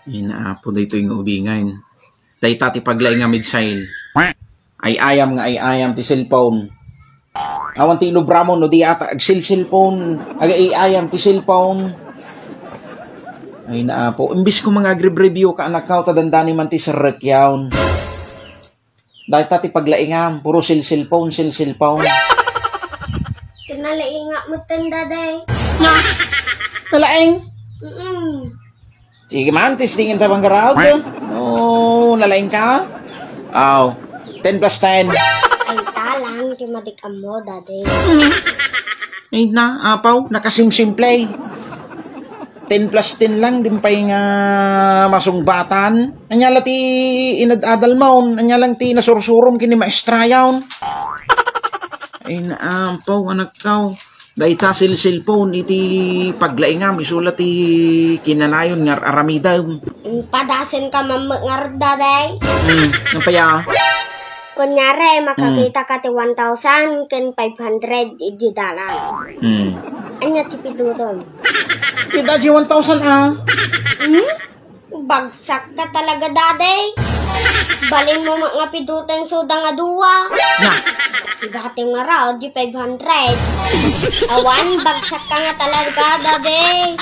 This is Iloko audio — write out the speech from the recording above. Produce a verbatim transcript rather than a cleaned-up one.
Ay, naapo daytoy nga ubingay. Dayta ti paglaingam, Igsail. Ay-ayam nga ay-ayam ti cellphone. Awan ti inubramon no di ata agsil-cellphone, aga-ay-ayam ti cellphone. Ay, naapo. Imbis ko nga agrebribyo ka, anakkaw, ta dandani man ti serrek yaon. Dayta ti paglaingam, puro cellphone, cellphone. Kinalaingam mo ten, Daday. Nalaing? Mm-mm. Sige man, testingan ta bang garud. Oh, nalaing ka? Aw, ten plus ten. Ay, ta lang, ti madik-am mo, Daday. Ay na, apaw, nakasimsimple. Ten plus ten lang, di pay nga masungbatan. Anya la ti inad-adal mo, anya lang ti nasursurom ken ni maestra yaon. Ay, naampaw, anakkaw. Dayta cellphone iti paglaingam, isu la ti kinanayon nga ar-aramidem. Impadasen ka man met ngarud, Daday. Hmm, ano pa ya? Kunyari, makakita ka ti one thousand ken five hundred iti dalan. Hmm. Anya ti piduton? Kita di one thousand, ah. Hmm? Bagsak ka talaga, Daday. Balin mo met nga piduton suda nga dua. Na. Dati nga raw, di five hundred. Awan, bagsak ka nga talaga, Daday.